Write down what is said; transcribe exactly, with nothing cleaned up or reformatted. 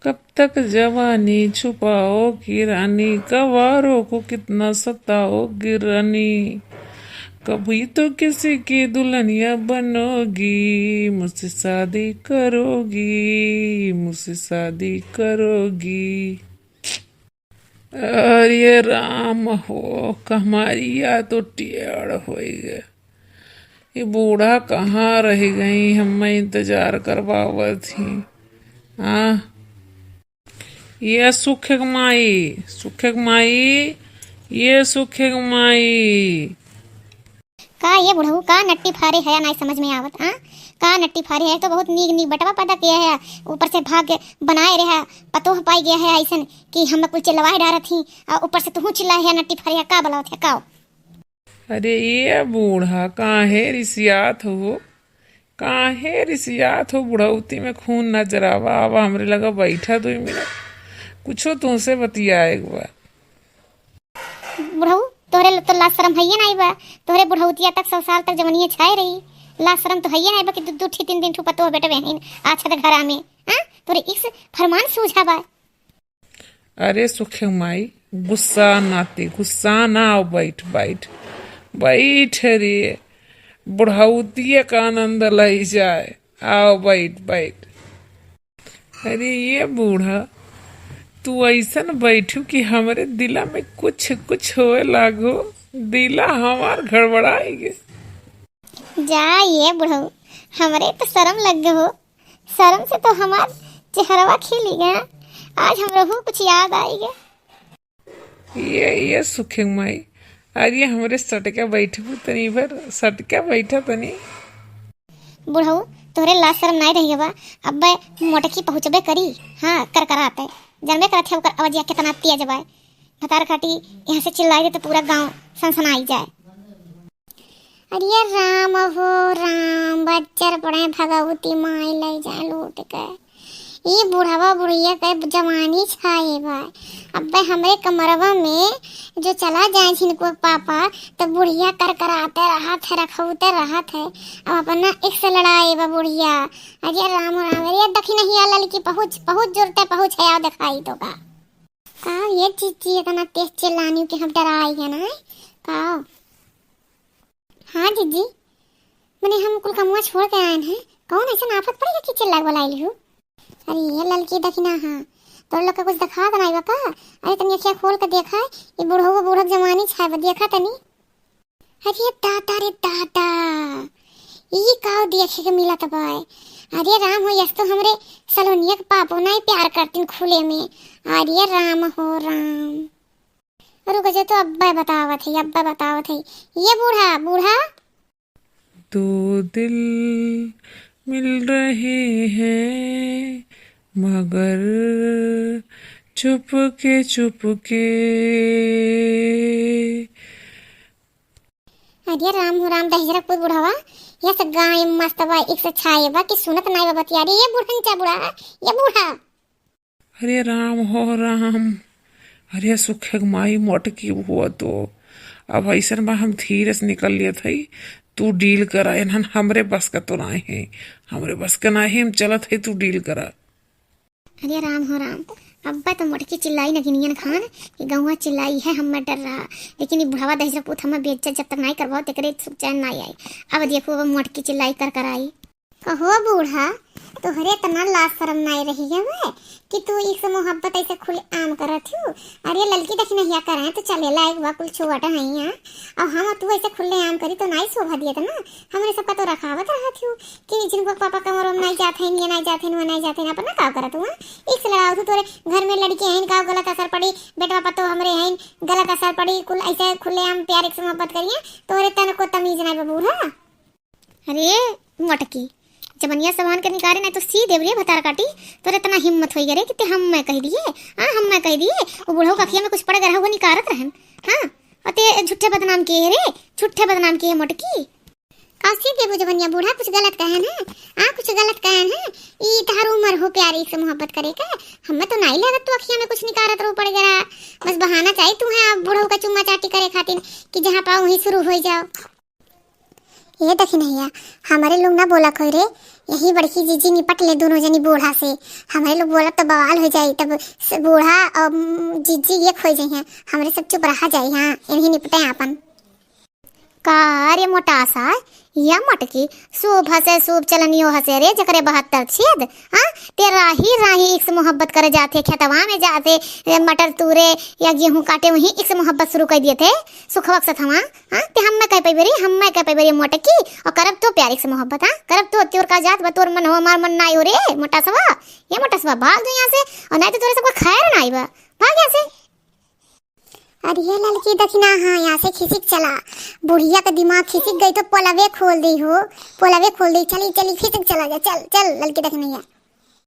कब तक जवानी छुपाओगी रानी, कवारों को कितना सताओगी रानी, कभी तो किसी की दुल्हनिया बनोगी, मुझसे शादी करोगी, मुझसे शादी करोगी। अरे राम हो, कमरिया तो टेढ़ होइ गए। ये बूढ़ा कहाँ रहि गई, हम्मे इंतजार करवावत ही। हाँ, ये सुखे क माई, सुखे क माई, ये सुखे क माई। का ये बुढ़ऊ, का नट्टी फारे है, नाई समझ में आवत, हाँ? का नट्टी फारे है, तो बहुत नीक नीक बेटवा पैदा किया है, ऊपर से भाग्य बनाए रहा, पतोह पाई गया है ऐसन कि हम कुल चिल्लवाए डारत ही, और ऊपर से तुहू चिल्लाए है, नट्टी फारे है, का बलावत है, का? अरे ये बूढ़ा, काहे रिसियात हो, काहे रिसियात हो? बुढ़ौती में खून न जरावा, आवा हमरे लगा बैठा दुई मिनट, कुछो तुमसे बतियाए के बा। बुढ़ऊ, तोहरे ल-, तो लाज शरम हइये नाई बा। तोहरे बुढ़ौतिया तक सौ साल तक जवनिया छाए रही। लाज शरम तो हइये नाई बा कि दू, दू ठी, तीन, तीन ठू पतोह बेटवे हइन आछत घरा में। हाँ? तोहरे इस फरमान सूझा बा। अरे सुखे माई, गुस्सा ना ते, गुस्सा ना, आओ बैठ, बैठ, बैठ रे, बुढ़ौतिया का आनंद लई जाए। आओ बैठ, बैठ। अरे ये बूढ़ा, तू ऐसन बैठू कि हमरे दिला में कुछ कुछ होए लागो, दिला हमार घड़बड़ाई गे। जा ये बुढ़ऊ, हमरे तो शरम लग गए हो, शरम से तो हमार चेहरवा खिली गया, आज हमरहू कुछ याद आई गए। ये, ये सुखे माई, अरे हमरे सटका बैठबू तनी भर, सटका बैठा तनी। बुढ़ऊ, तोहरे लाज शरम नाई रही बा, अब्बे मोटकी पहुँचबे करी। हाँ, करकराते। जनबे करत है ओकर अवजिया कितना तेज बा। भतार काटी यहाँ से चिल्लाई दे तो पूरा गाँव सनसनाई जाए। अरे राम हो राम, बज्जर पड़े भगवती माई लई जाए लूट के। ई बुढ़वा बुढ़िया के जवानी छाए बा। अब्बे हमरे कमरवा में जो चला जाए जिनको पापा, तो बुढ़िया करकराते रहत है, रखौते रहत है। अब अपना एक से लड़ाए बा बुढ़िया। अरे राम राम, अरे दखिनहिया ललकी पहुँच, पहुँच जुरते पहुँच है, आओ दिखाई तो का। का ये जीजी इतना तेज चिल्लानी कि हम डराई गए ना, का? हाँ जीजी, मने हम कुल कमुआ छोड़ के आएन हैं, कौन ऐसन आफत पड़ गया कि चिल्ला बोलाई लिहू? अरे ये ललकी दखिना, हाँ, तोर लोग के कुछ दिखात नाई बा का? अरे तनी अखिया खोल के देखा, ये बुढ़ऊ बूढ़क जवानी छाए बा, देखा तनी। अरे दादा रे दादा, ई का देखे के मिलत बा? अरे राम हो, यस तो हमरे सलोनिया के पापो नाई प्यार करतीन खुले में। अरे राम हो राम। रुक जा, तो अब्बे बतावत है, अब्बे बतावत है। ये बूढ़ा, बूढ़ा। दो दिल मिल रहे हैं मगर चुपके चुपके। अरे राम हो राम, दहिजरकपुर बुढ़वा, यस गाय मस्त बा, एक से छाए बा कि सुनत नाई बा बतिया। अरे ये बुढ़न चा बूढ़ा, ये बूढ़ा। अरे राम हो राम, अरे सुखे क माई मोटकी हुआ तो। अब ऐसन बा हम धीरे से निकल लेत हई, तू डील करा, एनहन हमरे बस का तो नाई है, हमरे बस का नाई है, हम चलत हई, तू डील करा। अरे राम हो राम, अब्बा तो मोटकी चिल्लाई नगिनियन खान कि गौवा चिल्लाई है, हम्मे डर रहा, लेकिन ई बुढ़वा दहिजरा पूत हम्मे बेइज्जत जब तक नाई करवाओ तेकरे सुख चैन नाई आई। अब देखो अब मोटकी चिल्लाई कर कर आई। कहो बूढ़ा, तोहरे इतना लाज शरम नाई रही है वे कि तू इस मोहब्बत ऐसे खुले आम करत हूँ। अरे ललकी दखिनहिया करें तो चले लायक बा, कुल छोट हैं यहाँ, और हम तू ऐसे खुले आम करी तो नाई शोभा दियत ना। हमरे सबका तो रखावत रहत हूँ कि जिनको पापा कमरों में नाई जात हैं, ये नाई जात हैं, वो नाई जात हैं, अपना का करत हुआ? इस लड़ाओ तू, तोरे घर में लड़के हैं, का गलत असर पड़ी, बेटवा पतो हमरे हैं, गलत असर पड़ी, कुल ऐसे खुले आम प्यार एक से मोहब्बत करिए, तोरे तन को तमीज नाई बा बूढ़ा। अरे मोटकी, जबनिया सबान के निकारे नाई तो सी देब रे भतार काटी। तोरे इतना हिम्मत होई गे रे कि ते हम्मे कह दिए, हाँ हम्मे कह दिए। वो बुढ़ऊ का अखिया में कुछ पड़ गया, वो निकारत रहन। हाँ, और ते झूठे बदनाम किए रे, झूठे बदनाम किए मोटकी। का सी देबू जबनिया बूढ़ा, कुछ गलत कहन है? हाँ, कुछ गलत कहन है? ई तहार उम्र हो प्यारी से मोहब्बत करे के? हम्मे तो नाई लगत तू अखिया में कुछ निकारत रहो पड़ गया। बस बहाना चाहिए तू है आप बुढ़ऊ का चुम्मा चाटी करे खातिर कि जहाँ पाओ वहीं शुरू हो जाओ। ये दखिनहिया, हमरे लोग ना बोला खोई रे, यही बड़की जीजी निपट ले दोनों जनी बूढ़ा से। हमरे लोग बोलब तो बवाल हो जाई, तब स-, बूढ़ा और, उम, जीजी एक हो जाई हैं। हमरे सब चुप रहा जाई, हाँ, यही निपटे आपन। का रे मोटासा, या मोटकी, सूप हसे, सूप चलनियो हसे रे, जकरे बहत्तर छेद, हाँ? ते राही राही इक्स मोहब्बत करे जाथे, खेतवा में जाथे, ए, मटर तूरे या गेहूं काटे, वहीं इक्स मोहब्बत शुरू कर दिए थे, सुखवा के सथवा, हाँ? ते हम्मे कह पैबे रे, हम्मे कह पैबे रे मोटकी, और करब तो प्यार इक्स मोहब्बत, हाँ? करब तो तोर का जात बा, तोर मन हो, हमार मन नाई हो रे, मोटासवा, ये मोटासवा, भाग जो यहाँ से, और नहीं तो तोरे सबका खैर नाई बा, भाग यहाँ से। अरे ये ललकी दखिना, हाँ, यहाँ से खिसिक चला। बुढ़िया का दिमाग खिसिक गई तो पोलवे खोल दी हो, पोलवे खोल दी। चली, चली, खिसिक चला जा, चल, चल, ललकी दखिना।